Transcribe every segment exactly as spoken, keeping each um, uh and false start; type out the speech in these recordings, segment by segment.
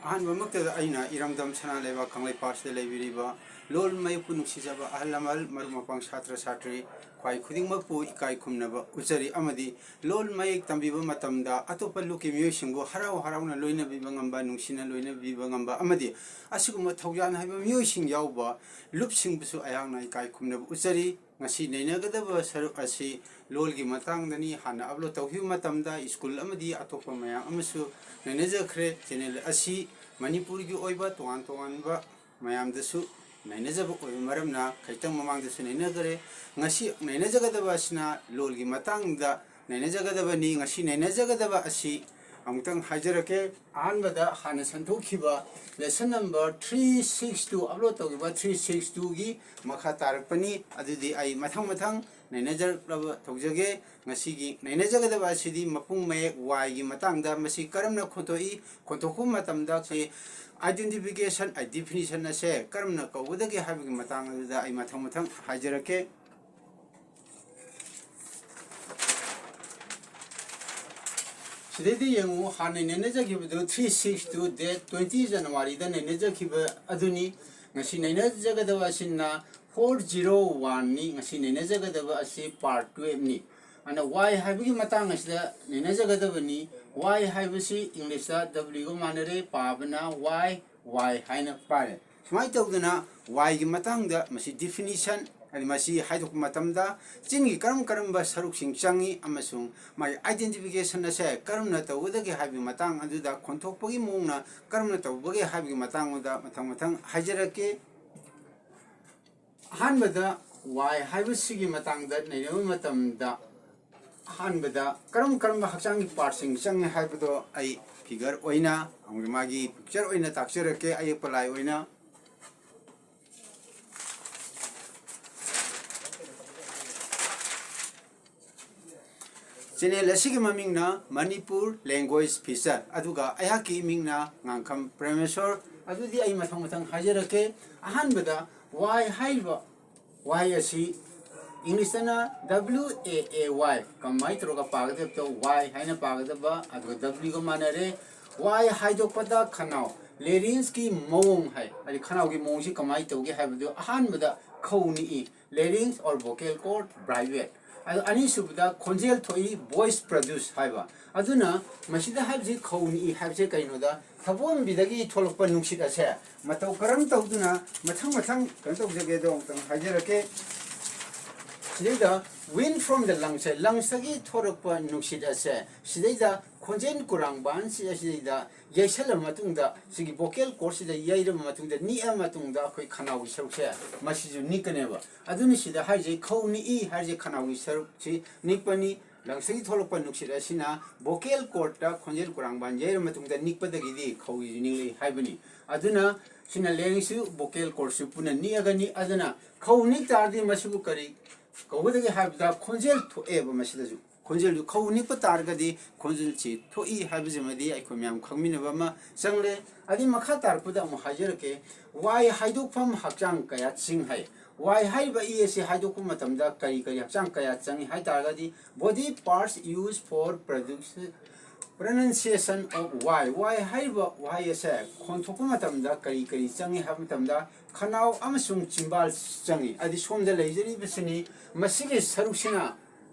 ꯑꯍꯥꯟꯕꯃꯛꯇꯗ ꯑꯩꯅ ꯏꯔꯝꯗꯝ ꯁꯅꯥ ꯂꯩꯕꯥꯛ ꯀꯪꯂꯩꯄꯥꯛꯁꯤꯗ ꯂꯩꯕꯤꯔꯤꯕ ꯂꯣꯜ ꯃꯌꯦꯛꯄꯨ ꯅꯨꯡꯁꯤꯖꯕ ꯑꯍꯜ ꯂꯃꯟ, ꯃꯔꯨꯞ ꯃꯄꯥꯡ, ꯁꯥꯇ꯭ꯔ ꯁꯥꯇ꯭ꯔꯤ ꯈ꯭ꯋꯥꯏ ꯈꯨꯗꯤꯡꯃꯛꯄꯨ ꯏꯀꯥꯏ ꯈꯨꯝꯅꯕ ꯎꯠꯆꯔꯤ꯫ ꯑꯃꯗꯤ ꯂꯣꯜ ꯃꯌꯦꯛ ꯇꯝꯕꯤꯕ ꯃꯇꯝꯗ ꯑꯇꯣꯞꯄ ꯂꯨꯞꯀꯤ ꯃꯤꯑꯣꯏꯁꯤꯡꯕꯨ ꯍꯔꯥꯎ ꯍꯔꯥꯎꯅ ꯂꯣꯏꯅꯕꯤꯕ ꯉꯝꯕ, ꯅꯨꯡꯁꯤꯅ ꯂꯣꯏꯅꯕꯤꯕ ꯉꯝꯕ, ꯑꯃꯗꯤ ꯑꯁꯤꯒꯨꯝꯕ ꯊꯧꯖꯥꯜ ꯍꯩꯕ ꯃꯤꯑꯣꯏꯁꯤꯡ ꯌꯥꯎꯕ ꯂꯨꯞꯁꯤꯡꯕꯨꯁꯨ ꯑꯩꯍꯥꯛꯅ ꯏꯀꯥꯏ ꯈꯨꯝꯅꯕ ꯎꯠꯆꯔꯤ꯫ ꯉꯁꯤ ꯅꯩꯅꯒꯗꯕ ꯁꯔꯨꯛ ꯑꯁꯤ ꯂꯣꯜꯒꯤ ꯃꯇꯥꯡꯗꯅꯤ꯫ ꯍꯥꯟꯅ ꯑꯞꯂꯣꯗ ꯇꯧꯈꯤꯕ ꯃꯇꯝꯗ ꯁ꯭ꯀꯨꯜ ꯑꯃꯗꯤ ꯑꯇꯣꯞꯄ ꯃꯌꯥꯝ ꯑꯃꯁꯨ ꯅꯩꯅꯖꯈ꯭ꯔꯦ꯫ ꯆꯦꯅꯦꯜ ꯑꯁꯤ ꯃꯅꯤꯄꯨꯔꯒꯤ ꯑꯣꯏꯕ ꯇꯣꯉꯥꯟ ꯇꯣꯉꯥꯟꯕ ꯃꯌꯥꯝꯗꯁꯨ ꯅꯩꯅꯖꯕ ꯑꯣꯏꯕ ꯃꯔꯝꯅ ꯈꯖꯤꯛꯇꯪ ꯃꯃꯥꯡꯗꯁꯨ ꯅꯩꯅꯈ꯭ꯔꯦ꯫ ꯉꯁꯤ ꯅꯩꯅꯖꯒꯗꯕ ꯑꯁꯤꯅ ꯂꯣꯜꯒꯤ ꯃꯇꯥꯡꯗ ꯅꯩꯅꯖꯒꯗꯕꯅꯤ꯫ ꯉꯁꯤ ꯅꯩꯅꯖꯒꯗꯕ ꯑꯁꯤ ꯑꯃꯨꯛꯇꯪ ꯍꯥꯏꯖꯔꯛꯀꯦ꯫ ꯑꯍꯥꯟꯕꯗ ꯍꯥꯟꯅ ꯁꯟꯗꯣꯛꯈꯤꯕ lesson number three six two, upload ꯇꯧꯈꯤꯕ three six twoꯒꯤ ꯃꯈꯥ ꯇꯥꯔꯛꯄꯅꯤ꯫ ꯑꯗꯨꯗꯤ ꯑꯩ ꯃꯊꯪ ꯃꯊꯪ ꯅꯩꯅꯖꯔꯛꯂꯕ ꯇꯧꯖꯒꯦ꯫ ꯉꯁꯤꯒꯤ ꯅꯩꯅꯖꯒꯗꯕ ꯑꯁꯤꯗꯤ ꯃꯄꯨꯡ ꯃꯌꯦꯛ Yꯒꯤ ꯃꯇꯥꯡꯗ꯫ ꯃꯁꯤ ꯀꯔꯝꯅ ꯈꯣꯟꯊꯣꯛꯏ, ꯈꯣꯟꯊꯣꯛꯄ ꯃꯇꯝꯗ ꯑꯩꯈꯣꯏ identification, definition ꯑꯁꯦ ꯀꯔꯝꯅ ꯀꯧꯒꯗꯒꯦ ꯍꯥꯏꯕꯒꯤ ꯃꯇꯥꯡ ꯑꯗꯨꯗ ꯑꯩ ꯃꯊꯪ ꯃꯊꯪ ꯍꯥꯏꯖꯔꯛꯀꯦ꯫ ꯁꯤꯗꯩꯗ ꯌꯦꯡꯉꯨ, ꯍꯥꯟꯅ ꯅꯩꯅꯖꯈꯤꯕꯗꯨ three six two, date twenty Januaryꯗ ꯅꯩꯅꯖꯈꯤꯕ ꯑꯗꯨꯅꯤ꯫ ꯉꯁꯤ ꯅꯩꯅꯖꯒꯗꯕ ꯑꯁꯤꯅ four zero oneꯅꯤ꯫ ꯉꯁꯤ ꯅꯩꯅꯖꯒꯗꯕ ꯑꯁꯤ part twelveꯅꯤ꯫ ꯑꯗꯨꯅ Y ꯍꯥꯏꯕꯒꯤ ꯃꯇꯥꯡ ꯑꯁꯤꯗ ꯅꯩꯅꯖꯒꯗꯕꯅꯤ꯫ Y ꯍꯥꯏꯕꯁꯤ Englishꯇ Wꯒ ꯃꯥꯟꯅꯔꯦ, ꯄꯥꯕꯅ ꯋꯥꯏ, ꯋꯥꯏ ꯍꯥꯏꯅ ꯄꯥꯔꯦ꯫ ꯁꯨꯃꯥꯏꯅ ꯇꯧꯗꯅ Yꯒꯤ ꯃꯇꯥꯡꯗ ꯃꯁꯤ definition, ꯍꯥꯏꯗꯤ ꯃꯁꯤ ꯍꯥꯏꯗꯣꯛꯄ ꯃꯇꯝꯗ ꯆꯤꯟꯒꯤ ꯀꯔꯝ ꯀꯔꯝꯕ ꯁꯔꯨꯛꯁꯤꯡ ꯆꯪꯏ ꯑꯃꯁꯨꯡ ꯃꯥꯒꯤ identification ꯑꯁꯦ ꯀꯔꯝꯅ ꯇꯧꯒꯗꯒꯦ ꯍꯥꯏꯕꯒꯤ ꯃꯇꯥꯡ ꯑꯗꯨꯗ, ꯈꯣꯟꯊꯣꯛꯄꯒꯤ ꯃꯑꯣꯡꯅ ꯀꯔꯝꯅ ꯇꯧꯕꯒꯦ ꯍꯥꯏꯕꯒꯤ ꯃꯇꯥꯡ ꯑꯗꯨꯗ ꯃꯊꯪ ꯃꯊꯪ ꯍꯥꯏꯖꯔꯛꯀꯦ꯫ ꯑꯍꯥꯟꯕꯗ Y ꯍꯥꯏꯕꯁꯤꯒꯤ ꯃꯇꯥꯡꯗ ꯅꯩꯅꯕ ꯃꯇꯝꯗ, ꯑꯍꯥꯟꯕꯗ ꯀꯔꯝ ꯀꯔꯝꯕ ꯍꯛꯆꯥꯡꯒꯤ partꯁꯤꯡ ꯆꯪꯉꯦ ꯍꯥꯏꯕꯗꯣ ꯑꯩ figure ꯑꯣꯏꯅ, ꯃꯥꯒꯤ picture ꯑꯣꯏꯅ ꯇꯥꯛꯆꯔꯛꯀꯦ, ꯑꯌꯦꯛꯄ ꯂꯥꯏ ꯑꯣꯏꯅ꯫ Channel ꯑꯁꯤꯒꯤ ꯃꯃꯤꯡꯅ ꯃꯅꯤꯄꯨꯔ Language Feature, ꯑꯗꯨꯒ ꯑꯩꯍꯥꯛꯀꯤ ꯏꯃꯤꯡꯅ ꯉꯥꯡꯈꯝ ꯄ꯭ꯔꯦꯃꯦꯁꯣꯔ꯫ ꯑꯗꯨꯗꯤ ꯑꯩ ꯃꯊꯪ ꯃꯊꯪ ꯍꯥꯏꯖꯔꯛꯀꯦ꯫ ꯑꯍꯥꯟꯕꯗ Y ꯍꯥꯏꯔꯤꯕ Y ꯑꯁꯤ Englishꯇꯅ W A A Y, ꯀꯃꯥꯏꯅ ꯇꯧꯔꯒ ꯄꯥꯒꯗꯕꯗꯣ, Y ꯍꯥꯏꯅ ꯄꯥꯒꯗꯕ, ꯑꯗꯨꯒ Wꯒ ꯃꯥꯟꯅꯔꯦ꯫ ꯋꯥꯏ ꯍꯥꯏꯗꯣꯛꯄꯗ ꯈꯅꯥꯎ, ꯂꯦꯔꯤꯡꯁꯀꯤ ꯃꯑꯣꯡ ꯍꯥꯏ, ꯍꯥꯏꯗꯤ ꯈꯅꯥꯎꯒꯤ ꯃꯑꯣꯡꯁꯤ ꯀꯃꯥꯏꯅ ꯇꯧꯒꯦ ꯍꯥꯏꯕꯗꯨ ꯑꯍꯥꯟꯕꯗ ꯈꯧ ꯅꯤꯛꯏ, ꯂꯦꯔꯤꯡꯁ ꯑꯣꯔ ꯚꯣꯀꯦꯜ ꯀꯣꯔꯠ ꯕ꯭ꯔꯥꯏꯚꯦꯠ꯫ ꯑꯗꯨ ꯑꯅꯤꯁꯨꯕꯗ ꯈꯣꯟꯖꯦꯜ ꯊꯣꯛꯏ, ꯚꯣꯏꯁ ꯄ꯭ꯔꯗ꯭ꯌꯨꯁ ꯍꯥꯏꯕ꯫ ꯑꯗꯨꯅ ꯃꯁꯤꯗ ꯍꯥꯏꯕꯁꯤ ꯈꯧ ꯅꯤꯛꯏ ꯍꯥꯏꯕꯁꯦ ꯀꯩꯅꯣꯗ, ꯊꯕꯣꯝꯕꯤꯗꯒꯤ ꯊꯣꯛꯂꯛꯄ ꯅꯨꯡꯁꯤꯠ ꯑꯁꯦ ꯃꯇꯧ ꯀꯔꯝ ꯇꯧꯗꯨꯅ ꯃꯊꯪ ꯃꯊꯪ ꯀꯩꯅꯣ ꯇꯧꯖꯒꯦꯗꯣ ꯑꯃꯨꯛꯇꯪ ꯍꯥꯏꯖꯔꯛꯀꯦ꯫ ꯁꯤꯗꯩꯗ wind from the lungs ꯁꯦ, ꯂꯪꯁꯇꯒꯤ ꯊꯣꯔꯛꯄ ꯅꯨꯡꯁꯤꯠ ꯑꯁꯦ ꯁꯤꯗꯩꯗ ꯈꯣꯟꯖꯦꯜ ꯀꯨꯔꯥꯡꯕꯥꯟꯁꯤ ꯑꯁꯤꯗꯩꯗ ꯌꯩꯁꯜꯂꯕ ꯃꯇꯨꯡꯗ, ꯁꯤꯒꯤ ꯚꯣꯀꯦꯜ ꯀꯣꯔꯠꯁꯤꯗ ꯌꯩꯔꯕ ꯃꯇꯨꯡꯗ, ꯅꯤꯛꯑꯕ ꯃꯇꯨꯡꯗ ꯑꯩꯈꯣꯏ ꯈꯅꯥꯎꯒꯤ ꯁꯔꯨꯛꯁꯦ ꯃꯁꯤꯁꯨ ꯅꯤꯛꯀꯅꯦꯕ꯫ ꯑꯗꯨꯅ ꯁꯤꯗ ꯍꯥꯏꯔꯤꯁꯦ ꯈꯧ ꯅꯤꯛꯏ ꯍꯥꯏꯔꯤꯁꯦ ꯈꯅꯥꯎꯒꯤ ꯁꯔꯨꯛꯁꯤ ꯅꯤꯛꯄꯅꯤ꯫ ꯂꯪꯁꯇꯒꯤ ꯊꯣꯛꯂꯛꯄ ꯅꯨꯡꯁꯤꯠ ꯑꯁꯤꯅ ꯚꯣꯀꯦꯜ ꯀꯣꯔꯠꯇ ꯈꯣꯟꯖꯦꯜ ꯀꯨꯔꯥꯡꯕꯥꯟ ꯌꯩꯔꯕ ꯃꯇꯨꯡꯗ ꯅꯤꯛꯄꯗꯒꯤꯗꯤ ꯈꯧꯒꯤꯁꯨ ꯅꯤꯛꯂꯛꯏ ꯍꯥꯏꯕꯅꯤ꯫ ꯑꯗꯨꯅ ꯁꯤꯅ ꯂꯦꯔꯤꯡꯁꯁꯨ ꯚꯣꯀꯦꯜ ꯀꯣꯔꯠꯁꯨ ꯄꯨꯟꯅ ꯅꯤꯛꯑꯒꯅꯤ꯫ ꯑꯗꯨꯅ ꯈꯧ ꯅꯤꯛ ꯇꯥꯔꯗꯤ ꯃꯁꯤꯕꯨ ꯀꯔꯤ ꯀꯧꯒꯗꯒꯦ ꯍꯥꯏꯕꯗ ꯈꯣꯟꯖꯦꯜ ꯊꯣꯛꯑꯦꯕ꯫ ꯃꯁꯤꯗꯁꯨ ꯈꯣꯟꯖꯦꯜꯗꯨ ꯈꯧ ꯅꯤꯛꯄ ꯇꯥꯔꯒꯗꯤ ꯈꯣꯟꯖꯦꯜꯁꯤ ꯊꯣꯛꯏ ꯍꯥꯏꯕꯁꯤꯃꯗꯤ ꯑꯩꯈꯣꯏ ꯃꯌꯥꯝ ꯈꯪꯃꯤꯟꯅꯕ ꯑꯃ ꯆꯪꯂꯦ꯫ ꯑꯗꯩ ꯃꯈꯥ ꯇꯥꯔꯛꯄꯗ ꯑꯃꯨꯛ ꯍꯥꯏꯖꯔꯛꯀꯦ, ꯋꯥꯏ ꯍꯥꯏꯗꯣꯛꯐꯝ ꯍꯛꯆꯥꯡ ꯀꯌꯥꯠꯁꯤꯡ ꯍꯥꯏ꯫ ꯋꯥꯏ ꯍꯥꯏꯔꯤꯕ ꯏ ꯑꯁꯤ ꯍꯥꯏꯗꯣꯛꯄ ꯃꯇꯝꯗ ꯀꯔꯤ ꯀꯔꯤ ꯍꯛꯆꯥꯡ ꯀꯌꯥꯠ ꯆꯪꯏ ꯍꯥꯏ ꯇꯥꯔꯒꯗꯤ, body parts used for produce pronunciation of ꯋꯥꯏ꯫ ꯋꯥꯏ ꯍꯥꯏꯔꯤꯕ ꯋꯥꯍꯩ ꯑꯁꯦ ꯈꯣꯟꯊꯣꯛꯄ ꯃꯇꯝꯗ ꯀꯔꯤ ꯀꯔꯤ ꯆꯪꯏ ꯍꯥꯏꯕ ꯃꯇꯝꯗ, ꯈꯅꯥꯎ ꯑꯃꯁꯨꯡ ꯆꯤꯝꯕꯥꯜ ꯆꯪꯏ꯫ ꯑꯗꯤ ꯁꯣꯝꯗ ꯂꯩꯖꯔꯤꯕꯁꯤꯅꯤ꯫ ꯃꯁꯤꯒꯤ ꯁꯔꯨꯛꯁꯤꯅ,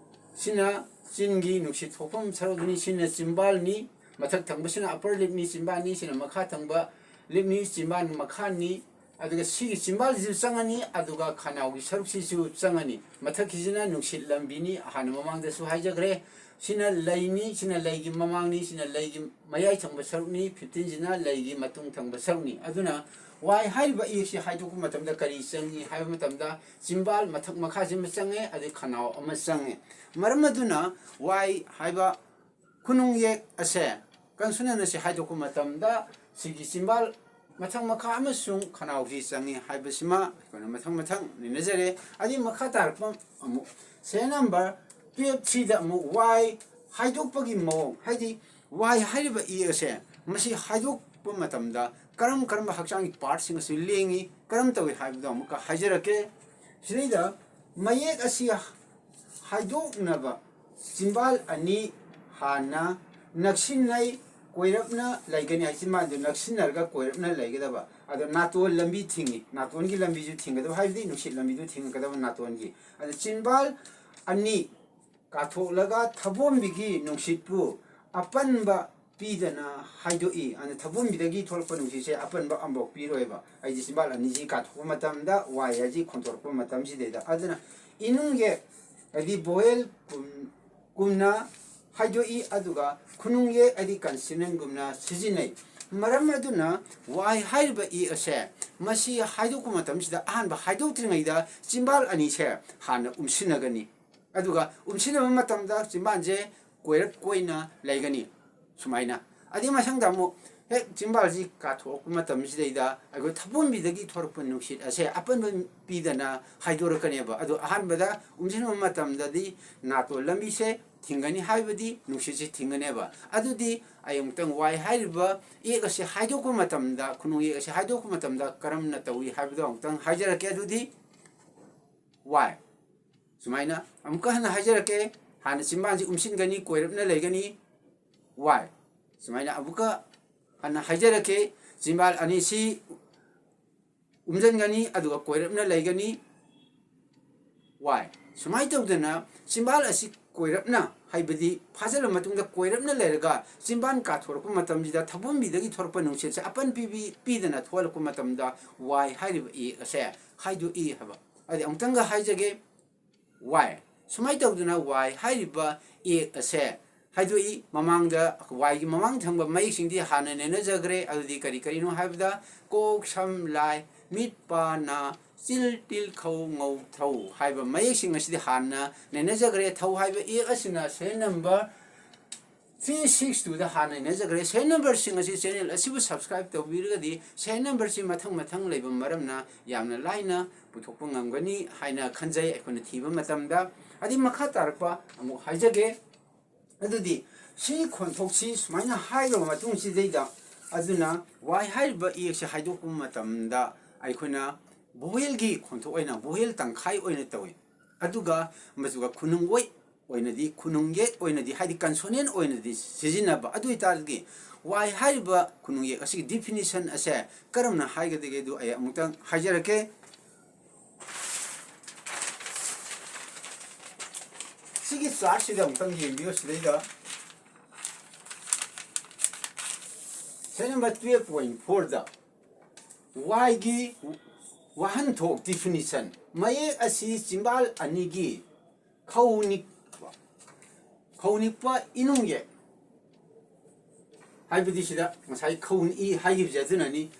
ꯁꯤꯅ ꯆꯤꯟꯒꯤ ꯅꯨꯡꯁꯤꯠ ꯊꯣꯛꯐꯝ ꯁꯔꯨꯛꯅꯤ, ꯁꯤꯅ ꯆꯤꯝꯕꯥꯜꯅꯤ, ꯃꯊꯛ ꯊꯪꯕꯁꯤꯅ upper lip ꯅꯤ, ꯆꯤꯝꯕꯥꯜꯅꯤ, ꯁꯤꯅ ꯃꯈꯥ ꯊꯪꯕ lip ꯅꯤ, ꯆꯤꯝꯕꯥꯜ ꯃꯈꯥꯅꯤ꯫ ꯑꯗꯨꯒ ꯁꯤꯒꯤ ꯆꯤꯝꯕꯥꯜꯁꯤꯁꯨ ꯆꯪꯉꯅꯤ, ꯑꯗꯨꯒ ꯈꯅꯥꯎꯒꯤ ꯁꯔꯨꯛꯁꯤꯁꯨ ꯆꯪꯉꯅꯤ꯫ ꯃꯊꯛꯀꯤꯁꯤꯅ ꯅꯨꯡꯁꯤꯠ ꯂꯝꯕꯤꯅꯤ, ꯍꯥꯟꯅ ꯃꯃꯥꯡꯗꯁꯨ ꯍꯥꯏꯖꯈ꯭ꯔꯦ꯫ ꯁꯤꯅ ꯂꯩꯅꯤ, ꯁꯤꯅ ꯂꯩꯒꯤ ꯃꯃꯥꯡꯅꯤ, ꯁꯤꯅ ꯂꯩꯒꯤ ꯃꯌꯥꯏ ꯊꯪꯕ ꯁꯔꯨꯛꯅꯤ, fifteen ꯁꯤꯅ ꯂꯩꯒꯤ ꯃꯇꯨꯡ ꯊꯪꯕ ꯁꯔꯨꯛꯅꯤ꯫ ꯑꯗꯨꯅ ꯋꯥꯏ ꯍꯥꯏꯔꯤꯕ ꯏ ꯑꯁꯤ ꯍꯥꯏꯗꯣꯛꯄ ꯃꯇꯝꯗ ꯀꯔꯤ ꯆꯪꯏ ꯍꯥꯏꯕ ꯃꯇꯝꯗ, ꯆꯤꯝꯕꯥꯜ ꯃꯊꯛ ꯃꯈꯥꯁꯤ ꯑꯃ ꯆꯪꯉꯦ, ꯑꯗꯩ ꯈꯅꯥꯎ ꯑꯃ ꯆꯪꯉꯦ꯫ ꯃꯔꯝ ꯑꯗꯨꯅ ꯋꯥꯏ ꯍꯥꯏꯕ ꯈꯨꯅꯨꯡ ꯌꯦꯛ ꯑꯁꯦ, consonant ꯑꯁꯤ ꯍꯥꯏꯗꯣꯛꯄ ꯃꯇꯝꯗ ꯁꯤꯒꯤ ꯆꯤꯝꯕꯥꯜ ꯃꯊꯛ ꯃꯈꯥ ꯑꯃꯁꯨꯡ ꯈꯅꯥꯎꯁꯤ ꯆꯪꯉꯤ ꯍꯥꯏꯕꯁꯤꯃ ꯑꯩꯈꯣꯏꯅ ꯃꯊꯪ ꯃꯊꯪ ꯅꯩꯅꯖꯔꯦ꯫ ꯑꯗꯩ ꯃꯈꯥ ꯇꯥꯔꯛꯄ ꯑꯃꯨꯛ serial number twelve three ꯗ ꯑꯃꯨꯛ ꯋꯥꯏ ꯍꯥꯏꯗꯣꯛꯄꯒꯤ ꯃꯑꯣꯡ, ꯍꯥꯏꯗꯤ ꯋꯥꯏ ꯍꯥꯏꯔꯤꯕ ꯏ ꯑꯁꯦ ꯃꯁꯤ ꯍꯥꯏꯗꯣꯛꯄ ꯃꯇꯝꯗ ꯀꯔꯝ ꯀꯔꯝꯕ ꯍꯛꯆꯥꯡꯒꯤ ꯄꯥꯔꯠꯁꯤꯡ ꯑꯁꯤ ꯂꯦꯡꯉꯤ, ꯀꯔꯝ ꯇꯧꯏ ꯍꯥꯏꯕꯗꯣ ꯑꯃꯨꯛꯀ ꯍꯥꯏꯖꯔꯛꯀꯦ꯫ ꯁꯤꯗꯩꯗ ꯃꯌꯦꯛ ꯑꯁꯤ ꯍꯥꯏꯗꯣꯛꯅꯕ ꯆꯤꯝꯕꯥꯜ ꯑꯅꯤ ꯍꯥꯟꯅ ꯅꯛꯁꯤꯟꯅꯩ, ꯀꯣꯏꯔꯞꯅ ꯂꯩꯒꯅꯤ ꯍꯥꯏꯁꯤ ꯃꯥꯗꯣ ꯅꯛꯁꯤꯟꯅꯔꯒ ꯀꯣꯏꯔꯞꯅ ꯂꯩꯒꯗꯕ꯫ ꯑꯗꯣ ꯅꯥꯇꯣꯟ ꯂꯝꯕꯤ ꯊꯤꯡꯉꯤ, ꯅꯥꯇꯣꯟꯒꯤ ꯂꯝꯕꯤꯁꯨ ꯊꯤꯡꯒꯗꯕ, ꯍꯥꯏꯕꯗꯤ ꯅꯨꯡꯁꯤꯠ ꯂꯝꯕꯤꯗꯨ ꯊꯤꯡꯒꯗꯕ ꯅꯥꯇꯣꯟꯒꯤ꯫ ꯑꯗꯣ ꯆꯤꯟꯕꯥꯜ ꯑꯅꯤ ꯀꯥꯊꯣꯛꯂꯒ ꯊꯕꯣꯝꯕꯤꯒꯤ ꯅꯨꯡꯁꯤꯠꯄꯨ ꯑꯄꯟꯕ ꯄꯤꯗꯅ ꯍꯥꯏꯗꯣꯛꯏ꯫ ꯑꯗꯨꯅ ꯊꯕꯣꯝꯕꯤꯗꯒꯤ ꯊꯣꯛꯂꯛꯄ ꯅꯨꯡꯁꯤꯠꯁꯦ ꯑꯄꯟꯕ ꯑꯃꯐꯥꯎ ꯄꯤꯔꯣꯏꯕ꯫ ꯑꯩꯗꯤ ꯆꯤꯟꯕꯥꯜ ꯑꯅꯤꯁꯤ ꯀꯥꯊꯣꯛꯄ ꯃꯇꯝꯗ ꯋꯥꯏ ꯍꯥꯏꯁꯤ ꯈꯣꯟꯊꯣꯔꯛꯄ ꯃꯇꯝꯁꯤꯗꯩꯗ꯫ ꯑꯗꯨꯅ ꯏꯅꯨꯡ ꯌꯦꯛ ꯍꯥꯏꯗꯤ ꯚꯣꯋꯦꯜ ꯀꯨꯝ-, ꯀꯨꯝꯅ ꯍꯥꯏꯗꯣꯛꯏ, ꯑꯗꯨꯒ ꯈꯨꯅꯨꯡ ꯌꯦꯛ ꯍꯥꯏꯗꯤ ꯀꯟꯁꯅꯦꯟꯒꯨꯝꯅ ꯁꯤꯖꯤꯟꯅꯩ꯫ ꯃꯔꯝ ꯑꯗꯨꯅ ꯋꯥꯏ ꯍꯥꯏꯔꯤꯕ ꯏ ꯑꯁꯦ ꯃꯁꯤ ꯍꯥꯏꯗꯣꯛꯄ ꯃꯇꯝꯁꯤꯗ ꯑꯍꯥꯟꯕ ꯍꯥꯏꯗꯣꯛꯇ꯭ꯔꯤꯉꯩꯗ ꯆꯤꯟꯕꯥꯜ ꯑꯅꯤꯁꯦ ꯍꯥꯟꯅ ꯎꯝꯁꯤꯟꯅꯒꯅꯤ꯫ ꯑꯗꯨꯒ ꯎꯝꯁꯤꯟꯅꯕ ꯃꯇꯝꯗ ꯆꯤꯟꯕꯥꯜꯁꯦ ꯀꯣꯏꯔꯞ ꯀꯣꯏꯅ ꯂꯩꯒꯅꯤ ꯁꯨꯃꯥꯏꯅ꯫ ꯑꯗꯨꯒꯤ ꯃꯊꯪꯗ ꯑꯃꯨꯛ ꯍꯦꯛ ꯆꯤꯟꯕꯥꯜꯁꯤ ꯀꯥꯊꯣꯛꯂꯛꯄ ꯃꯇꯝꯁꯤꯗꯩꯗ ꯑꯩꯈꯣꯏ ꯊꯕꯣꯝꯕꯤꯗꯒꯤ ꯊꯣꯔꯛꯄ ꯅꯨꯡꯁꯤꯠ ꯑꯁꯦ ꯑꯄꯟꯕ ꯄꯤꯗꯅ ꯍꯥꯏꯗꯣꯔꯛꯀꯅꯦꯕ꯫ ꯑꯗꯣ ꯑꯍꯥꯟꯕꯗ ꯎꯝꯁꯤꯟꯕ ꯃꯇꯝꯗꯗꯤ ꯅꯥꯇꯣꯟ ꯂꯝꯕꯤꯁꯦ ꯊꯤꯡꯒꯅꯤ, ꯍꯥꯏꯕꯗꯤ ꯅꯨꯡꯁꯤꯠꯁꯤ ꯊꯤꯡꯒꯅꯦꯕ꯫ ꯑꯗꯨꯗꯤ ꯑꯩ ꯑꯃꯨꯛꯇꯪ ꯋꯥꯏ ꯍꯥꯏꯔꯤꯕ ꯏꯌꯦꯛ ꯑꯁꯤ ꯍꯥꯏꯗꯣꯛꯄ ꯃꯇꯝꯗ, ꯈꯨꯅꯨꯡ ꯏꯌꯦꯛ ꯑꯁꯤ ꯍꯥꯏꯗꯣꯛꯄ ꯃꯇꯝꯗ ꯀꯔꯝꯅ ꯇꯧꯏ ꯍꯥꯏꯕꯗꯣ ꯑꯃꯨꯛꯇꯪ ꯍꯥꯏꯖꯔꯛꯀꯦ꯫ ꯑꯗꯨꯗꯤ ꯋꯥꯏ꯫ ꯁꯨꯃꯥꯏꯅ ꯑꯃꯨꯛꯀ ꯍꯟꯅ ꯍꯥꯏꯖꯔꯛꯀꯦ꯫ ꯍꯥꯟꯅ ꯆꯤꯟꯕꯥꯜꯁꯤ ꯎꯝꯁꯤꯟꯒꯅꯤ, ꯀꯣꯏꯔꯞꯅ ꯂꯩꯒꯅꯤ, ꯋꯥꯏ꯫ ꯁꯨꯃꯥꯏꯅ ꯑꯃꯨꯛꯀ ꯍꯟꯅ ꯍꯥꯏꯖꯔꯛꯀꯦ, ꯆꯤꯟꯕꯥꯜ ꯑꯅꯤꯁꯤ ꯎꯝꯖꯤꯟꯒꯅꯤ, ꯑꯗꯨꯒ ꯀꯣꯏꯔꯞꯅ ꯂꯩꯒꯅꯤ, ꯋꯥꯏ꯫ ꯁꯨꯃꯥꯏꯅ ꯇꯧꯗꯅ ꯆꯤꯟꯕꯥꯜ ꯑꯁꯤ ꯀꯣꯏꯔꯞꯅ, ꯍꯥꯏꯕꯗꯤ ꯐꯥꯖꯤꯜꯂ ꯃꯇꯨꯡꯗ ꯀꯣꯏꯔꯞꯅ ꯂꯩꯔꯒ ꯆꯤꯟꯕꯥꯜ ꯀꯥꯊꯣꯔꯛꯄ ꯃꯇꯝꯁꯤꯗ ꯊꯕꯣꯝꯕꯤꯗꯒꯤ ꯊꯣꯔꯛꯄ ꯅꯨꯡꯁꯤꯠꯁꯦ ꯑꯄꯟ ꯄꯤꯕꯤ-, ꯄꯤꯗꯅ ꯊꯣꯛꯍꯜꯂꯛꯄ ꯃꯇꯝꯗ ꯋꯥꯏ ꯍꯥꯏꯔꯤꯕ ꯏꯌꯦꯛ ꯑꯁꯦ ꯍꯥꯏꯗꯣꯛꯏ ꯍꯥꯏꯕ꯫ ꯑꯗꯨꯗꯤ ꯑꯃꯨꯛꯇꯪꯒ ꯍꯥꯏꯖꯒꯦ, ꯋꯥꯏ꯫ ꯁꯨꯃꯥꯏꯅ ꯇꯧꯗꯅ ꯋꯥꯏ ꯍꯥꯏꯔꯤꯕ ꯏꯌꯦꯛ ꯑꯁꯦ ꯍꯥꯏꯗꯣꯛꯏ꯫ ꯃꯃꯥꯡꯗ ꯋꯥꯏꯒꯤ ꯃꯃꯥꯡ ꯊꯪꯕ ꯃꯌꯦꯛꯁꯤꯡꯗꯤ ꯍꯥꯟꯅ ꯅꯩꯅꯖꯈ꯭ꯔꯦ꯫ ꯑꯗꯨꯗꯤ ꯀꯔꯤ ꯀꯔꯤꯅꯣ ꯍꯥꯏꯕꯗ ꯀꯣꯛ, ꯁꯝ, ꯂꯥꯏ, ꯃꯤꯠ, ꯄꯥ, ꯅꯥ, ꯆꯤꯜ, ꯇꯤꯜ, ꯈꯧ, ꯉꯧ, ꯊꯧ ꯍꯥꯏꯕ ꯃꯌꯦꯛꯁꯤꯡ ꯑꯁꯤꯗꯤ ꯍꯥꯟꯅ ꯅꯩꯅꯖꯈ꯭ꯔꯦ꯫ ꯊꯧ ꯍꯥꯏꯕ ꯏꯌꯦꯛ ꯑꯁꯤꯅ serial number three six two ꯗ ꯍꯥꯟꯅ ꯅꯩꯅꯖꯈ꯭ꯔꯦ꯫ Serial number ꯁꯤꯡ ꯑꯁꯤ channel ꯑꯁꯤꯕꯨ subscribe ꯇꯧꯕꯤꯔꯒꯗꯤ serial number ꯁꯤ ꯃꯊꯪ ꯃꯊꯪ ꯂꯩꯕ ꯃꯔꯝꯅ ꯌꯥꯝꯅ ꯂꯥꯏꯅ ꯄꯨꯊꯣꯛꯄ ꯉꯝꯒꯅꯤ ꯍꯥꯏꯅ ꯈꯟꯖꯩ ꯑꯩꯈꯣꯏꯅ ꯊꯤꯕ ꯃꯇꯝꯗ꯫ ꯑꯗꯩ ꯃꯈꯥ ꯇꯥꯔꯛꯄ ꯑꯃꯨꯛ ꯍꯥꯏꯖꯒꯦ꯫ ꯑꯗꯨꯗꯤ ꯁꯤ ꯈꯣꯟꯊꯣꯛꯁꯤ ꯁꯨꯃꯥꯏꯅ ꯍꯥꯏꯔꯕ ꯃꯇꯨꯡꯁꯤꯗꯩꯗ, ꯑꯗꯨꯅ ꯋꯥꯏ ꯍꯥꯏꯔꯤꯕ ꯏꯌꯦꯛꯁꯦ ꯍꯥꯏꯗꯣꯛꯄ ꯃꯇꯝꯗ ꯑꯩꯈꯣꯏꯅ vowel ꯒꯤ ꯈꯣꯟꯊꯣꯛ ꯑꯣꯏꯅ, vowel ꯇꯪꯈꯥꯏ ꯑꯣꯏꯅ ꯇꯧꯏ꯫ ꯑꯗꯨꯒ ꯃꯗꯨꯒ ꯈꯨꯅꯨꯡ ꯑꯣꯏ ꯑꯣꯏꯅꯗꯤ, ꯈꯨꯅꯨꯡ ꯌꯦꯛ ꯑꯣꯏꯅꯗꯤ, ꯍꯥꯏꯗꯤ consonant ꯑꯣꯏꯅꯗꯤ ꯁꯤꯖꯤꯟꯅꯕ꯫ ꯑꯗꯨ ꯑꯣꯏꯇꯥꯔꯗꯤ ꯋꯥꯏ ꯍꯥꯏꯔꯤꯕ ꯈꯨꯅꯨꯡ ꯌꯦꯛ ꯑꯁꯤꯒꯤ definition ꯑꯁꯦ ꯀꯔꯝꯅ ꯍꯥꯏꯒꯗꯒꯦ ꯑꯗꯨ ꯑꯩ ꯑꯃꯨꯛꯇꯪ ꯍꯥꯏꯖꯔꯛꯀꯦ꯫ ꯁꯤꯒꯤ chart ꯁꯤꯗ ꯑꯃꯨꯛꯇꯪ ꯌꯦꯡꯕꯤꯌꯨ꯫ ꯁꯤꯗꯩꯗ serial number twelve point four ꯗ ꯋꯥꯏꯒꯤ ꯋꯥꯍꯟꯊꯣꯛ definition: ꯃꯌꯦꯛ ꯑꯁꯤ ꯆꯤꯝꯕꯥꯜ ꯑꯅꯤꯒꯤ ꯈꯧ ꯅꯤꯛꯄ, ꯈꯧ ꯅꯤꯛꯄ ꯏꯅꯨꯡ ꯌꯦꯛ, ꯍꯥꯏꯕꯗꯤ ꯁꯤꯗ ꯉꯁꯥꯏ ꯈꯧ ꯅꯤꯛꯏ ꯍꯥꯏꯈꯤꯕꯁꯦ ꯑꯗꯨꯅꯅꯤ꯫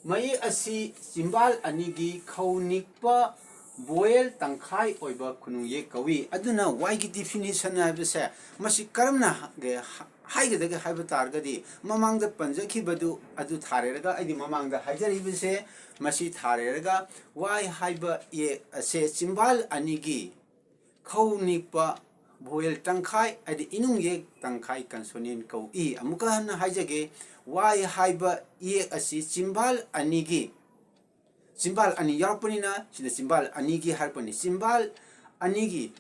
ꯃꯌꯦꯛ ꯑꯁꯤ ꯆꯤꯝꯕꯥꯜ ꯑꯅꯤꯒꯤ ꯈꯧ ꯅꯤꯛꯄ vowel ꯇꯪꯈꯥꯏ ꯑꯣꯏꯕ ꯈꯨꯅꯨꯡ ꯌꯦꯛ ꯀꯧꯏ꯫ ꯑꯗꯨꯅ ꯋꯥꯏꯒꯤ definition ꯍꯥꯏꯕꯁꯦ ꯃꯁꯤ ꯀꯔꯝꯅ ꯍꯥꯏꯒꯦ, ꯍꯥꯏꯒꯗꯒꯦ ꯍꯥꯏꯕ ꯇꯥꯔꯒꯗꯤ, ꯃꯃꯥꯡꯗ ꯄꯟꯖꯈꯤꯕꯗꯨ ꯑꯗꯨ ꯊꯥꯔꯦꯔꯒ, ꯑꯩꯗꯤ ꯃꯃꯥꯡꯗ ꯍꯥꯏꯖꯔꯤꯕꯁꯦ ꯃꯁꯤ ꯊꯥꯔꯦꯔꯒ, ꯋꯥꯏ ꯍꯥꯏꯕ ꯌꯦꯛ ꯑꯁꯦ ꯆꯤꯝꯕꯥꯜ ꯑꯅꯤꯒꯤ ꯈꯧ ꯅꯤꯛꯄ vowel ꯇꯪꯈꯥꯏ, ꯍꯥꯏꯗꯤ ꯏꯅꯨꯡ ꯌꯦꯛ ꯇꯪꯈꯥꯏ consonant ꯀꯧꯏ꯫ ꯑꯃꯨꯛꯀ ꯍꯟꯅ ꯍꯥꯏꯖꯒꯦ, ꯋꯥꯏ ꯍꯥꯏꯕ ꯌꯦꯛ ꯑꯁꯤ ꯆꯤꯝꯕꯥꯜ ꯑꯅꯤꯒꯤ, ꯆꯤꯝꯕꯥꯜ ꯑꯅꯤ ꯌꯥꯎꯔꯛꯄꯅꯤꯅ ꯁꯤꯗ ꯆꯤꯝꯕꯥꯜ ꯑꯅꯤꯒꯤ ꯍꯥꯏꯔꯛꯄꯅꯤ꯫ ꯆꯤꯝꯕꯥꯜ ꯑꯅꯤꯒꯤ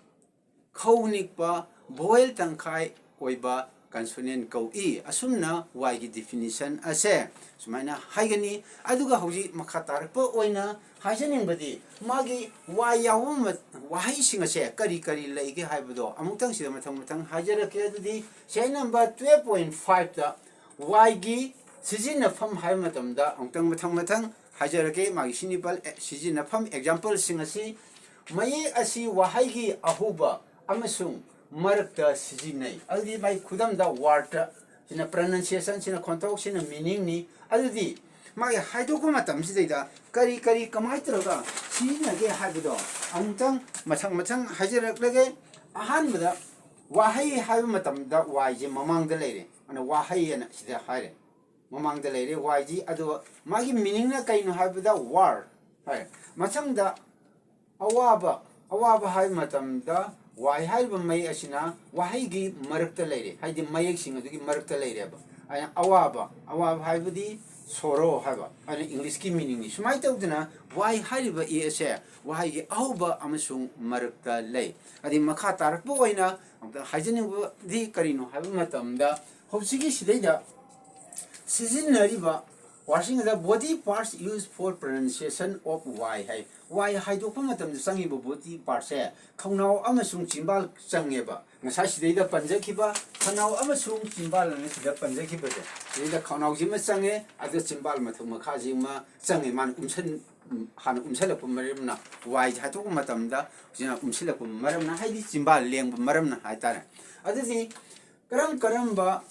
ꯈꯧ ꯅꯤꯛꯄ vowel ꯇꯪꯈꯥꯏ ꯑꯣꯏꯕ consonant ꯀꯧꯏ꯫ ꯑꯁꯨꯝꯅ ꯋꯥꯏꯒꯤ definition ꯑꯁꯦ ꯁꯨꯃꯥꯏꯅ ꯍꯥꯏꯒꯅꯤ꯫ ꯑꯗꯨꯒ ꯍꯧꯖꯤꯛ ꯃꯈꯥ ꯇꯥꯔꯛꯄ ꯑꯣꯏꯅ ꯍꯥꯏꯖꯅꯤꯡꯕꯗꯤ, ꯃꯥꯒꯤ ꯋꯥꯏ ꯌꯥꯎꯕ ꯃ-, ꯋꯥꯍꯩꯁꯤꯡ ꯑꯁꯦ ꯀꯔꯤ ꯀꯔꯤ ꯂꯩꯒꯦ ꯍꯥꯏꯕꯗꯣ ꯑꯃꯨꯛꯇꯪ ꯁꯤꯗ ꯃꯊꯪ ꯃꯊꯪ ꯍꯥꯏꯖꯔꯛꯀꯦ꯫ ꯑꯗꯨꯗꯤ serial number twelve point five ꯇ ꯋꯥꯏꯒꯤ ꯁꯤꯖꯤꯟꯅꯐꯝ ꯍꯥꯏꯕ ꯃꯇꯝꯗ ꯑꯃꯨꯛꯇꯪ ꯃꯊꯪ ꯃꯊꯪ ꯍꯥꯏꯖꯔꯛꯀꯦ꯫ ꯃꯥꯒꯤ ꯁꯤꯖꯤꯟꯅꯐꯝ, exampleꯁꯤꯡ ꯑꯁꯤ: ꯃꯌꯦꯛ ꯑꯁꯤ ꯋꯥꯍꯩꯒꯤ ꯑꯍꯧꯕ ꯑꯃꯁꯨꯡ ꯃꯔꯛꯇ ꯁꯤꯖꯤꯟꯅꯩ꯫ ꯑꯗꯨꯗꯤ ꯃꯥꯒꯤ ꯈꯨꯗꯝꯗ word, ꯁꯤꯅ pronunciation, ꯁꯤꯅ ꯈꯣꯟꯊꯣꯛ, ꯁꯤꯅ meaningꯅꯤ꯫ ꯑꯗꯨꯗꯤ ꯃꯥꯒꯤ ꯍꯥꯏꯗꯣꯛꯄ ꯃꯇꯝꯁꯤꯗꯩꯗ ꯀꯔꯤ ꯀꯔꯤ ꯀꯃꯥꯏꯅ ꯇꯧꯔꯒ ꯁꯤꯖꯤꯟꯅꯒꯦ ꯍꯥꯏꯕꯗꯣ ꯑꯃꯨꯛꯇꯪ ꯃꯊꯪ ꯃꯊꯪ ꯍꯥꯏꯖꯔꯛꯂꯒꯦ꯫ ꯑꯍꯥꯟꯕꯗ ꯋꯥꯍꯩ ꯍꯥꯏꯕ ꯃꯇꯝꯗ ꯋꯥꯏꯁꯦ ꯃꯃꯥꯡꯗ ꯂꯩꯔꯦ, ꯑꯗꯨꯅ ꯋꯥꯍꯩ ꯑꯅ ꯁꯤꯗ ꯍꯥꯏꯔꯦ꯫ ꯃꯃꯥꯡꯗ ꯂꯩꯔꯦ ꯋꯥꯏꯁꯤ꯫ ꯑꯗꯨꯒ ꯃꯥꯒꯤ meaningꯅ ꯀꯩꯅꯣ ꯍꯥꯏꯕꯗ word ꯍꯥꯏ꯫ ꯃꯊꯪꯗ ꯑꯋꯥꯕ, ꯑꯋꯥꯕ ꯍꯥꯏꯕ ꯃꯇꯝꯗ ꯋꯥꯏ ꯍꯥꯏꯔꯤꯕ ꯃꯌꯦꯛ ꯑꯁꯤꯅ ꯋꯥꯍꯩꯒꯤ ꯃꯔꯛꯇ ꯂꯩꯔꯦ, ꯍꯥꯏꯗꯤ ꯃꯌꯦꯛꯁꯤꯡ ꯑꯗꯨꯒꯤ ꯃꯔꯛꯇ ꯂꯩꯔꯦꯕ꯫ ꯑꯩꯅ ꯑꯋꯥꯕ, ꯑꯋꯥꯕ ꯍꯥꯏꯕꯗꯤ ꯁꯣꯔꯣ ꯍꯥꯏꯕ, ꯑꯗꯨꯅ ꯏꯪꯂꯤꯁꯀꯤ ꯃꯤꯅꯤꯡꯅꯤ꯫ ꯁꯨꯃꯥꯏꯅ ꯇꯧꯗꯅ ꯋꯥꯏ ꯍꯥꯏꯔꯤꯕ ꯏ ꯑꯁꯦ ꯋꯥꯍꯩꯒꯤ ꯑꯍꯧꯕ ꯑꯃꯁꯨꯡ ꯃꯔꯛꯇ ꯂꯩ꯫ ꯑꯗꯩ ꯃꯈꯥ ꯇꯥꯔꯛꯄ ꯑꯣꯏꯅ ꯑꯃꯨꯛꯇ ꯍꯥꯏꯖꯅꯤꯡꯕꯗꯤ ꯀꯔꯤꯅꯣ ꯍꯥꯏꯕ ꯃꯇꯝꯗ, ꯍꯧꯖꯤꯛꯀꯤ ꯁꯤꯗꯩꯗ ꯁꯤꯖꯤꯟꯅꯔꯤꯕ ꯋꯥꯔꯁꯤꯡ ꯑꯗ body parts used for pronunciation of Y ꯍꯥꯏ꯫ ꯋꯥꯏ ꯍꯥꯏꯗꯣꯛꯄ ꯃꯇꯝꯗ ꯆꯪꯉꯤꯕ body partꯁꯦ ꯈꯧꯅꯥꯎ ꯑꯃꯁꯨꯡ ꯆꯤꯝꯕꯥꯜ ꯆꯪꯉꯦꯕ꯫ ꯉꯁꯥꯏ ꯁꯤꯗꯩꯗ ꯄꯟꯖꯈꯤꯕ ꯈꯧꯅꯥꯎ ꯑꯃꯁꯨꯡ ꯆꯤꯝꯕꯥꯜ ꯑꯅ ꯁꯤꯗ ꯄꯟꯖꯈꯤꯕꯁꯦ, ꯁꯤꯗꯩꯗ ꯈꯧꯅꯥꯎꯁꯤꯃ ꯆꯪꯉꯦ, ꯑꯗꯨꯒ ꯆꯤꯝꯕꯥꯜ ꯃꯊꯛ ꯃꯈꯥꯁꯤꯃ ꯆꯪꯉꯦ꯫ ꯃꯥꯅ ꯎꯝꯁꯟ ꯍꯥꯟꯅ ꯎꯝꯁꯜꯂꯛꯄ ꯃꯔꯝꯅ, ꯋꯥꯏꯁꯦ ꯍꯥꯏꯗꯣꯛꯄ ꯃꯇꯝꯗ ꯁꯤꯅ ꯎꯝꯁꯤꯜꯂꯛꯄ ꯃꯔꯝꯅ, ꯍꯥꯏꯗꯤ ꯆꯤꯝꯕꯥꯜ ꯂꯦꯡꯕ ꯃꯔꯝꯅ ꯍꯥꯏꯇꯥꯔꯦ꯫ ꯑꯗꯨꯗꯤ ꯀꯔꯝ ꯀꯔꯝꯕ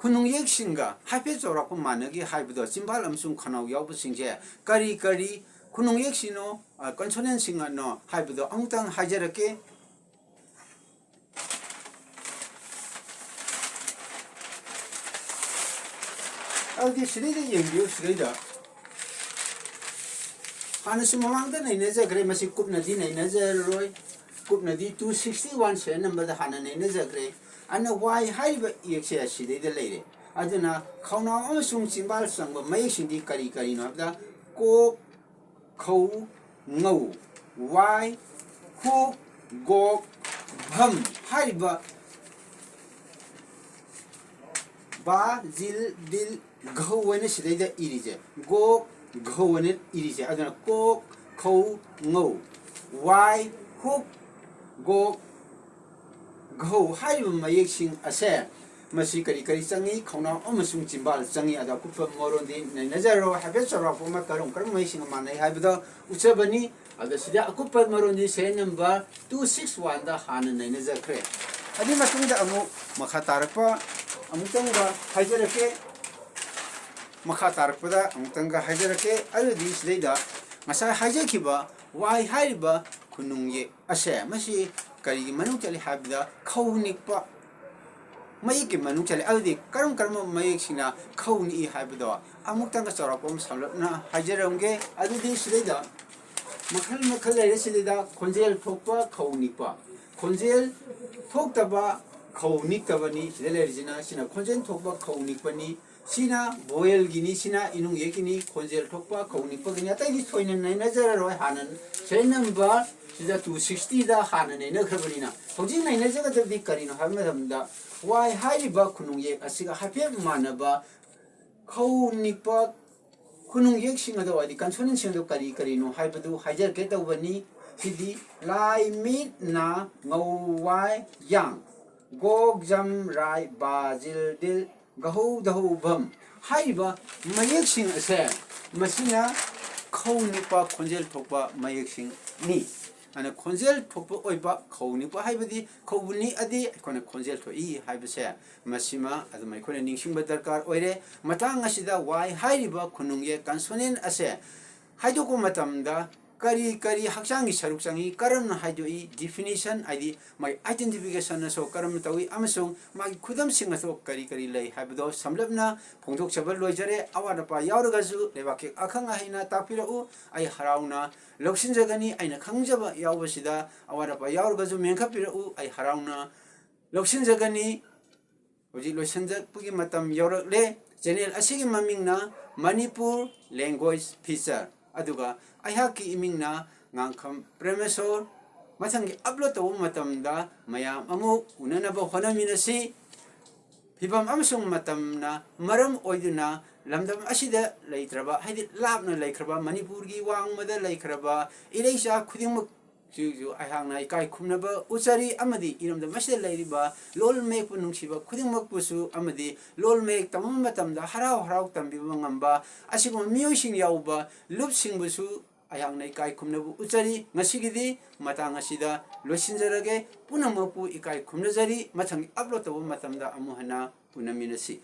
ꯈꯨꯅꯨꯡꯌꯦꯛꯁꯤꯡꯒ ꯍꯥꯏꯐꯦꯠ ꯆꯥꯎꯔꯥꯛꯄ ꯃꯥꯟꯅꯒꯦ ꯍꯥꯏꯕꯗꯣ, ꯆꯤꯝꯕꯥꯜ ꯑꯃꯁꯨꯡ ꯈꯅꯥꯎ ꯌꯥꯎꯕꯁꯤꯡꯁꯦ ꯀꯔꯤ ꯀꯔꯤ ꯈꯨꯅꯨꯡꯌꯦꯛꯁꯤꯅꯣ, ꯑ, consonantꯁꯤꯡꯅꯣ ꯍꯥꯏꯕꯗꯣ ꯑꯃꯨꯛꯇꯪ ꯍꯥꯏꯖꯔꯛꯀꯦ꯫ ꯑꯗꯨꯗꯤ ꯁꯤꯗꯩꯗ ꯌꯦꯡꯕꯤꯌꯨ, ꯁꯤꯗꯩꯗ ꯍꯥꯟꯅꯁꯨ ꯃꯃꯥꯡꯗ ꯅꯩꯅꯖꯈ꯭ꯔꯦ, ꯃꯁꯤ ꯀꯨꯞꯅꯗꯤ ꯅꯩꯅꯖꯔꯔꯣꯏ꯫ ꯀꯨꯞꯅꯗꯤ two sixty one serial numberꯗ ꯍꯥꯟꯅ ꯅꯩꯅꯖꯈ꯭ꯔꯦ꯫ ꯑꯗꯨꯅ ꯋꯥꯏ ꯍꯥꯏꯔꯤꯕ ꯏꯌꯦꯛꯁꯦ ꯁꯤꯗꯩꯗ ꯂꯩꯔꯦ꯫ ꯑꯗꯨꯅ ꯈꯧꯅꯥꯎ ꯑꯃꯁꯨꯡ ꯆꯤꯝꯕꯥꯜ ꯆꯪꯕ ꯃꯌꯦꯛꯁꯤꯡꯗꯤ ꯀꯔꯤ ꯀꯔꯤꯅꯣ ꯍꯥꯏꯕꯗ, ꯀꯣꯛ, ꯈꯧ, ꯉꯧ, ꯋꯥꯏ, ꯍꯨꯛ, ꯒꯣꯛ, ꯚꯝ ꯍꯥꯏꯔꯤꯕ ꯕꯥ, ꯖꯤꯜ, ꯗꯤꯜ, ꯘꯧ ꯍꯥꯏꯅ ꯁꯤꯗꯩꯗ ꯏꯔꯤꯁꯦ, ꯒꯣꯛ, ꯘꯧ ꯍꯥꯏꯅ ꯏꯔꯤꯁꯦ꯫ ꯑꯗꯨꯅ ꯀꯣꯛ, ꯈꯧ, ꯉꯧ, ꯋꯥꯏ, ꯍꯨꯛ, ꯒꯣꯛ, ꯘꯧ ꯍꯥꯏꯔꯤꯕ ꯃꯌꯦꯛꯁꯤꯡ ꯑꯁꯦ, ꯃꯁꯤ ꯀꯔꯤ ꯀꯔꯤ ꯆꯪꯏ? ꯈꯧꯅꯥꯎ ꯑꯃꯁꯨꯡ ꯆꯤꯝꯕꯥꯜ ꯆꯪꯏ꯫ ꯑꯗꯣ ꯑꯀꯨꯞꯄ ꯃꯔꯣꯟꯗꯤ ꯅꯩꯅꯖꯔꯣꯏ, ꯍꯥꯏꯐꯦꯠ ꯆꯥꯎꯔꯥꯛꯄ ꯑꯃ ꯀꯔꯝ ꯀꯔꯝꯕ ꯃꯌꯦꯛꯁꯤꯡꯒ ꯃꯥꯟꯅꯩ ꯍꯥꯏꯕꯗꯣ ꯎꯠꯆꯕꯅꯤ꯫ ꯑꯗꯣ ꯁꯤꯗ ꯑꯀꯨꯞꯄ ꯃꯔꯣꯟꯗꯤ serial number two six oneꯗ ꯍꯥꯟꯅ ꯅꯩꯅꯖꯈ꯭ꯔꯦ꯫ ꯑꯗꯨꯒꯤ ꯃꯇꯨꯡꯗ ꯑꯃꯨꯛ ꯃꯈꯥ ꯇꯥꯔꯛꯄ ꯑꯃꯨꯛꯇꯪꯒ ꯍꯥꯏꯖꯔꯛꯀꯦ꯫ ꯃꯈꯥ ꯇꯥꯔꯛꯄꯗ ꯑꯃꯨꯛꯇꯪꯒ ꯍꯥꯏꯖꯔꯛꯀꯦ꯫ ꯑꯗꯨꯗꯤ ꯁꯤꯗꯩꯗ ꯉꯁꯥꯏ ꯍꯥꯏꯖꯈꯤꯕ ꯋꯥꯏ ꯍꯥꯏꯔꯤꯕ ꯈꯨꯅꯨꯡ ꯌꯦꯛ ꯑꯁꯦ, ꯃꯁꯤ ꯀꯔꯤꯒꯤ ꯃꯅꯨꯡ ꯆꯜꯂꯤ ꯍꯥꯏꯕꯗ, ꯈꯧ ꯅꯤꯛꯄ ꯃꯌꯦꯛꯀꯤ ꯃꯅꯨꯡ ꯆꯜꯂꯤ꯫ ꯑꯗꯨꯗꯤ ꯀꯔꯝ ꯀꯔꯝꯕ ꯃꯌꯦꯛꯁꯤꯡꯅ ꯈꯧ ꯅꯤꯛꯏ ꯍꯥꯏꯕꯗꯣ ꯑꯃꯨꯛꯇꯪꯒ ꯆꯥꯎꯔꯥꯛꯄ ꯑꯃ ꯁꯝꯂꯞꯅ ꯍꯥꯏꯖꯔꯝꯒꯦ꯫ ꯑꯗꯨꯗꯤ ꯁꯤꯗꯩꯗ ꯃꯈꯜ ꯃꯈꯜ ꯂꯩꯔꯦ꯫ ꯁꯤꯗꯩꯗ ꯈꯣꯟꯖꯦꯜ ꯊꯣꯛꯄ ꯈꯧ ꯅꯤꯛꯄ, ꯈꯣꯟꯖꯦꯜ ꯊꯣꯛꯇꯕ ꯈꯧ ꯅꯤꯛꯇꯕꯅꯤ꯫ ꯁꯤꯗ ꯂꯩꯔꯤꯁꯤꯅ, ꯁꯤꯅ ꯈꯣꯟꯖꯦꯜ ꯊꯣꯛꯄ ꯈꯧ ꯅꯤꯛꯄꯅꯤ, ꯁꯤꯅ ꯚꯣꯋꯦꯜꯒꯤꯅꯤ, ꯁꯤꯅ ꯏꯅꯨꯡ ꯌꯦꯛꯀꯤꯅꯤ, ꯈꯣꯟꯖꯦꯜ ꯊꯣꯛꯄ ꯈꯧ ꯅꯤꯛꯄꯒꯤꯅꯤ꯫ ꯑꯇꯩꯗꯤ ꯊꯣꯏꯅ ꯅꯩꯅꯖꯔꯔꯣꯏ꯫ ꯍꯥꯟꯅ ꯁꯦꯔꯦꯜ ꯅꯝꯕꯔ ꯁꯤꯗ ꯇꯨ ꯁꯤꯛꯁꯇꯤꯗ ꯍꯥꯟꯅ ꯅꯩꯅꯈ꯭ꯔꯕꯅꯤꯅ, ꯍꯧꯖꯤꯛ ꯅꯩꯅꯖꯒꯗꯕꯗꯤ ꯀꯔꯤꯅꯣ ꯍꯥꯏꯕ ꯃꯇꯝꯗ, ꯋꯥꯏ ꯍꯥꯏꯔꯤꯕ ꯈꯨꯅꯨꯡ ꯌꯦꯛ ꯑꯁꯤꯒ ꯍꯥꯏꯐꯦꯠ ꯃꯥꯟꯅꯕ ꯈꯧ ꯅꯤꯛꯄ ꯈꯨꯅꯨꯡ ꯌꯦꯛꯁꯤꯡ ꯑꯗꯣ, ꯍꯥꯏꯗꯤ ꯀꯟꯁꯣꯅꯦꯟꯁꯤꯡ ꯑꯗꯣ ꯀꯔꯤ ꯀꯔꯤꯅꯣ ꯍꯥꯏꯕꯗꯨ ꯍꯥꯏꯖꯔꯛꯀꯦ ꯇꯧꯕꯅꯤ꯫ ꯁꯤꯗꯤ ꯂꯥꯏ, ꯃꯤꯠ, ꯅꯥ, ꯉꯧ, ꯋꯥꯏ, ꯌꯥꯡ, ꯒꯣꯛ, ꯖꯝ, ꯔꯥꯏ, ꯕꯥ, ꯖꯤꯜ, ꯗꯤꯜ, ꯒꯍꯧ, ꯗꯍꯧ, ꯚꯝ ꯍꯥꯏꯔꯤꯕ ꯃꯌꯦꯛꯁꯤꯡ ꯑꯁꯦ, ꯃꯁꯤꯅ ꯈꯧ ꯅꯤꯛꯄ ꯈꯣꯟꯖꯦꯜ ꯊꯣꯛꯄ ꯃꯌꯦꯛꯁꯤꯡꯅꯤ꯫ ꯑꯗꯨꯅ ꯈꯣꯟꯖꯦꯜ ꯊꯣꯛꯄ ꯑꯣꯏꯕ ꯈꯧ ꯅꯤꯛꯄ ꯍꯥꯏꯕꯗꯤ ꯈꯧꯕꯨ ꯅꯤꯛꯑꯗꯤ ꯑꯩꯈꯣꯏꯅ ꯈꯣꯟꯖꯦꯜ ꯊꯣꯛꯏ ꯍꯥꯏꯕꯁꯦ, ꯃꯁꯤꯃ ꯑꯗꯨꯝ ꯑꯩꯈꯣꯏꯅ ꯅꯤꯡꯁꯤꯡꯕ ꯗꯔꯀꯥꯔ ꯑꯣꯏꯔꯦ꯫ ꯃꯇꯥꯡ ꯑꯁꯤꯗ ꯋꯥꯏ ꯍꯥꯏꯔꯤꯕ ꯈꯨꯅꯨꯡ ꯌꯦꯛ ꯀꯟꯁꯣꯅꯦꯟ ꯑꯁꯦ ꯍꯥꯏꯗꯣꯛꯄ ꯃꯇꯝꯗ ꯀꯔꯤ ꯀꯔꯤ ꯍꯛꯆꯥꯡꯒꯤ ꯁꯔꯨꯛ ꯆꯪꯏ, ꯀꯔꯝꯅ ꯍꯥꯏꯗꯣꯛꯏ, ꯗꯤꯐꯤꯅꯤꯁꯟ ꯍꯥꯏꯗꯤ ꯃꯥꯒꯤ ꯑꯥꯏꯗꯦꯟꯇꯤꯐꯤꯀꯦꯁꯟ ꯑꯁꯨ ꯀꯔꯝꯅ ꯇꯧꯏ ꯑꯃꯁꯨꯡ ꯃꯥꯒꯤ ꯈꯨꯗꯝꯁꯤꯡ ꯑꯁꯨ ꯀꯔꯤ ꯀꯔꯤ ꯂꯩ ꯍꯥꯏꯕꯗꯣ ꯁꯝꯂꯞꯅ ꯐꯣꯡꯗꯣꯛꯆꯕ ꯂꯣꯏꯖꯔꯦ꯫ ꯑꯋꯥꯠ ꯑꯄꯥ ꯌꯥꯎꯔꯒꯁꯨ ꯂꯩꯕꯥꯛꯀꯤ ꯑꯈꯪ ꯑꯍꯩꯅ ꯇꯥꯛꯄꯤꯔꯛꯎ꯫ ꯑꯩ ꯍꯔꯥꯎꯅ ꯂꯧꯁꯤꯟꯖꯒꯅꯤ꯫ ꯑꯩꯅ ꯈꯪꯖꯕ ꯌꯥꯎꯕꯁꯤꯗ ꯑꯋꯥꯠ ꯑꯄꯥ ꯌꯥꯎꯔꯒꯁꯨ ꯃꯦꯟꯈꯠꯄꯤꯔꯛꯎ꯫ ꯑꯩ ꯍꯔꯥꯎꯅ ꯂꯧꯁꯤꯟꯖꯒꯅꯤ꯫ ꯍꯧꯖꯤꯛ ꯂꯣꯏꯁꯤꯟꯖꯔꯛꯄꯒꯤ ꯃꯇꯝ ꯌꯧꯔꯛꯂꯦ꯫ ꯆꯦꯅꯦꯜ ꯑꯁꯤꯒꯤ ꯃꯃꯤꯡꯅ ꯃꯅꯤꯄꯨꯔ ꯂꯦꯡꯒ꯭ꯋꯦꯖ ꯐꯤꯆꯔ, ꯑꯗꯨꯒ ꯑꯩꯍꯥꯛꯀꯤ ꯏꯃꯤꯡꯅ ꯉꯥꯡꯈꯝ ꯄ꯭ꯔꯦꯃꯦꯁꯣꯔ꯫ ꯃꯊꯪꯒꯤ ꯑꯞꯂꯣꯗ ꯇꯧꯕ ꯃꯇꯝꯗ ꯃꯌꯥꯝ ꯑꯃꯨꯛ ꯎꯅꯅꯕ ꯍꯣꯠꯅꯃꯤꯟꯅꯁꯤ꯫ ꯐꯤꯕꯝ ꯑꯃꯁꯨꯡ ꯃꯇꯝꯅ ꯃꯔꯝ ꯑꯣꯏꯗꯨꯅ ꯂꯝꯗꯝ ꯑꯁꯤꯗ ꯂꯩꯇ꯭ꯔꯕ, ꯍꯥꯏꯗꯤ ꯂꯥꯞꯅ ꯂꯩꯈ꯭ꯔꯕ, ꯃꯅꯤꯄꯨꯔꯒꯤ ꯋꯥꯡꯃꯗ ꯂꯩꯈ꯭ꯔꯕ ꯏꯔꯩꯆꯥ ꯈꯨꯗꯤꯡꯃꯛ ꯁꯤꯁꯨ ꯑꯩꯍꯥꯛꯅ ꯏꯀꯥꯏ ꯈꯨꯝꯅꯕ ꯎꯠꯆꯔꯤ, ꯑꯃꯗꯤ ꯏꯔꯝꯗꯝ ꯑꯁꯤꯗ ꯂꯩꯔꯤꯕ ꯂꯣꯜ ꯃꯌꯦꯛꯄꯨ ꯅꯨꯡꯁꯤꯕ ꯈꯨꯗꯤꯡꯃꯛꯄꯨꯁꯨ, ꯑꯃꯗꯤ ꯂꯣꯜ ꯃꯌꯦꯛ ꯇꯝꯕ ꯃꯇꯝꯗ ꯍꯔꯥꯎ ꯍꯔꯥꯎ ꯇꯝꯕꯤꯕ ꯉꯝꯕ ꯑꯁꯤꯒꯨꯝꯕ ꯃꯤꯑꯣꯏꯁꯤꯡ ꯌꯥꯎꯕ ꯂꯨꯞꯁꯤꯡꯕꯨꯁꯨ ꯑꯩꯍꯥꯛꯅ ꯏꯀꯥꯏ ꯈꯨꯝꯅꯕ ꯎꯠꯆꯔꯤ꯫ ꯉꯁꯤꯒꯤꯗꯤ ꯃꯇꯥꯡ ꯑꯁꯤꯗ ꯂꯣꯏꯁꯤꯟꯖꯔꯒꯦ꯫ ꯄꯨꯝꯅꯃꯛꯄꯨ ꯏꯀꯥꯏ ꯈꯨꯝꯅꯖꯔꯤ꯫ ꯃꯊꯪꯒꯤ ꯑꯞꯂꯣꯗ ꯇꯧꯕ ꯃꯇꯝꯗ ꯑꯃꯨꯛ ꯍꯟꯅ ꯎꯅꯃꯤꯟꯅꯁꯤ꯫